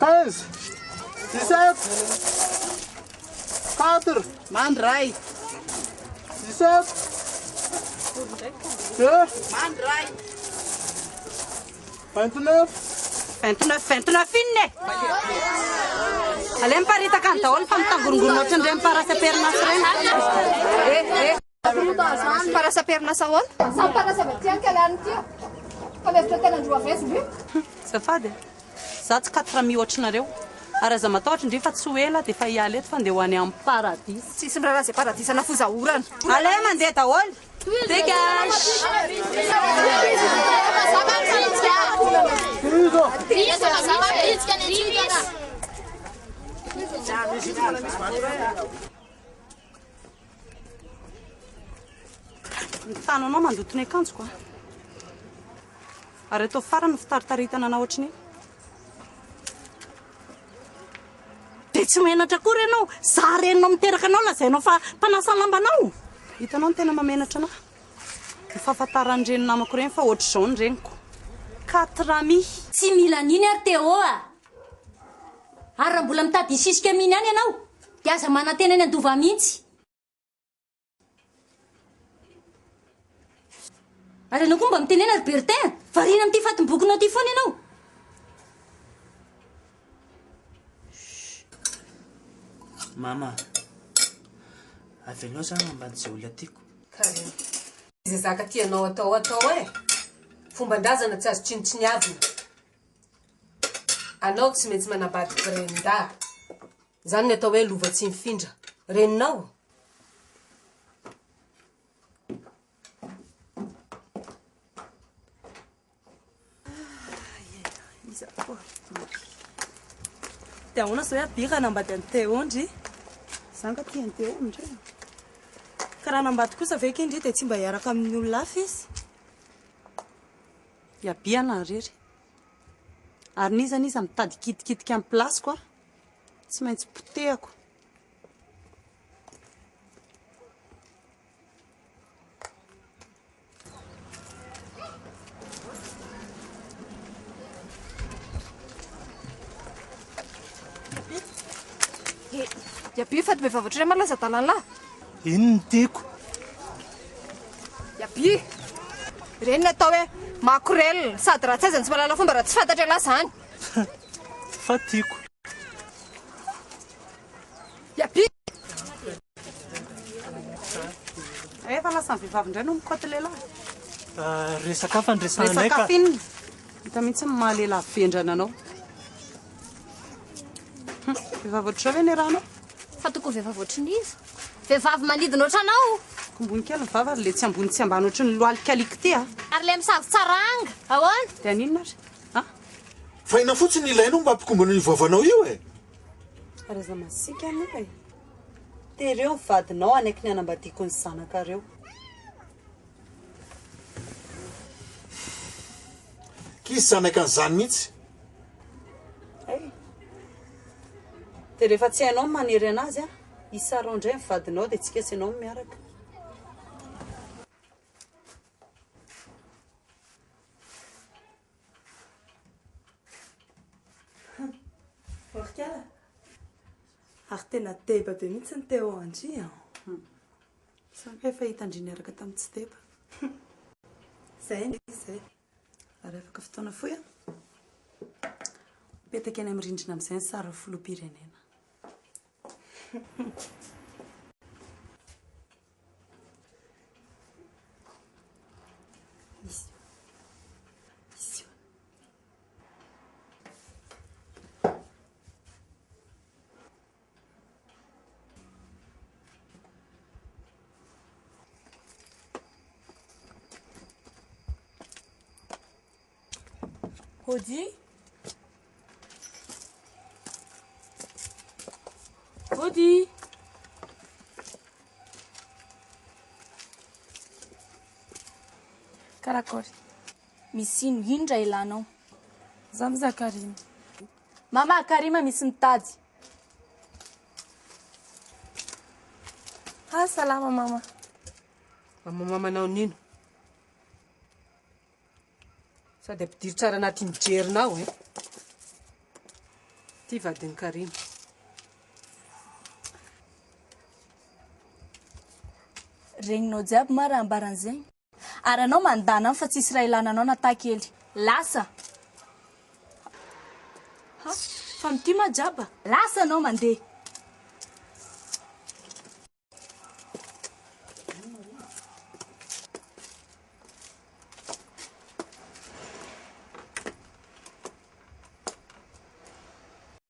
15, 17, 4. Mandray. 17, 2. Mandray. 29. 29, 29 inona e? Aleo miparitaka any daholo fa mitangorongorona ohatran'ireny parasy am-perinasa ireny. Eh, eh. Parasy am-perinasa ahoana? Samy parasy avy aty any kalahy ity a. Fa mihevitra tena androa avy aiza ndry? Azafady e. Za tsy quatre amis ohatranareo. Ary aza matahotra ndry fa tsy ho ela dia efa hiala eto fa ndeha ho any amin'ny paradisa. Tsisy miraharaha izay paradisa na foza orana. Aleo mandeha daholo. Dégage! Ny tananao mandoto ny akanjoko a. Ary atao farany ny fitaritaritana anao ohatran'iny. Dia tsy menatra akory ianao, za reninao miteraka anao lazainao fa mpanasa lambanao. Hitanao ny tena mahamenatra anah? Ny fahafantaran'ireny namako ireny fa ohatr'izao ny reniko. Quatre amis. Tsy mila an'iny ary Théo a! Ary raha mbola mitady hisisika amin'iny ihany ianao dia aza manantena ny handova mihitsy. Ary ianao koa mba mitenena ry Bertin a! Variana amin'ity fatim-bokinao ity foana ianao. Mama, avelao za hanambady izay olona tiako. Karim. Izay zaka tianao atao atao e! Fomban-drazana tsy azo tsinontsiniavina. Anao tsy maintsy manambady Brenda. Izany ny atao hoe lova tsy mifindra. Reninao? Iza koa? Dia ahoana izao Abby raha hanambady an'i Théo ndry? Za nga tia an'i Théo ndry. Ka raha hanambady kosa ve kay ndry dia tsy mba hiaraka amin'ny olona hafa izy? I Abby ana irery. Ary n'iza n'iza mitady hikitikitika ny place-ko aho. Tsy maintsy potehako. Yabi faty vehivavy ohatran'ny malaza adalan'lah. Iny no tiako. Yabi! Ireny no atao hoe makorel sady ratsy aiza no tsy mahalala fomba raha tsy fantatr'ialahy izany. Fa tiako. Yapi! Efa lasa ny vehivavy indray no mikaoty lehilahy. Resaka hafa no resahanay ka. Resaka hafa inona? Hita mihitsy ny maha lehilahy vendrana anao. Vehivavy ohatr'izao ve ny iarahanao? Fa tokony vehivavy ohatran'iza? Vehivavy manidina ohatranao! Kombony kely ny vava ary le tsy ambony tsy ambany ohatran'ny lohalika ity a! Ary le misavitsaranga, ahoana? Dia haninona ary? A! Fa inona fotsiny ilainao mba hampikombona an'io vavanao io e? Ary aza masiaka aloha e! Tereo ny vadinao hanaiky ny hanambadiako ny zanakareo. K'izy tsy hanaiky an'izany mihitsy. Hay! Dia rehefa tsy hainao ny manery an'azy an, isarao indray ny vadinao dia tsika sy ianao no miaraka. Orikala, ary tena deba be mihitsy ny Théo an-dry an! Za nga efa hitan-dry niaraka tamin'ny tsy deba. Zay ny izy zay. Ary afaka fotoana fohy an! Mipetaka eny amin'ny rindrina amin'izay ny sarin'ny filoham-pirenena. Izy io. Izy io. Hody. Hody. Karakory. Misy ino ino raha ilanao? Za mizaha Karima. Mama, Karima misy mitady. Ah, salama mama. Mama mamanao nino? Sady ampidiro tsara anaty iny jerinao eh. Ty vadin'i Karima. Regninao jiaby ma raha ambarany zegny? Ary anao mandana any fa tsisy raha ilana anao na kely. Lasa! Ha? Fa mity ma jiaby? Lasa anao mandeha.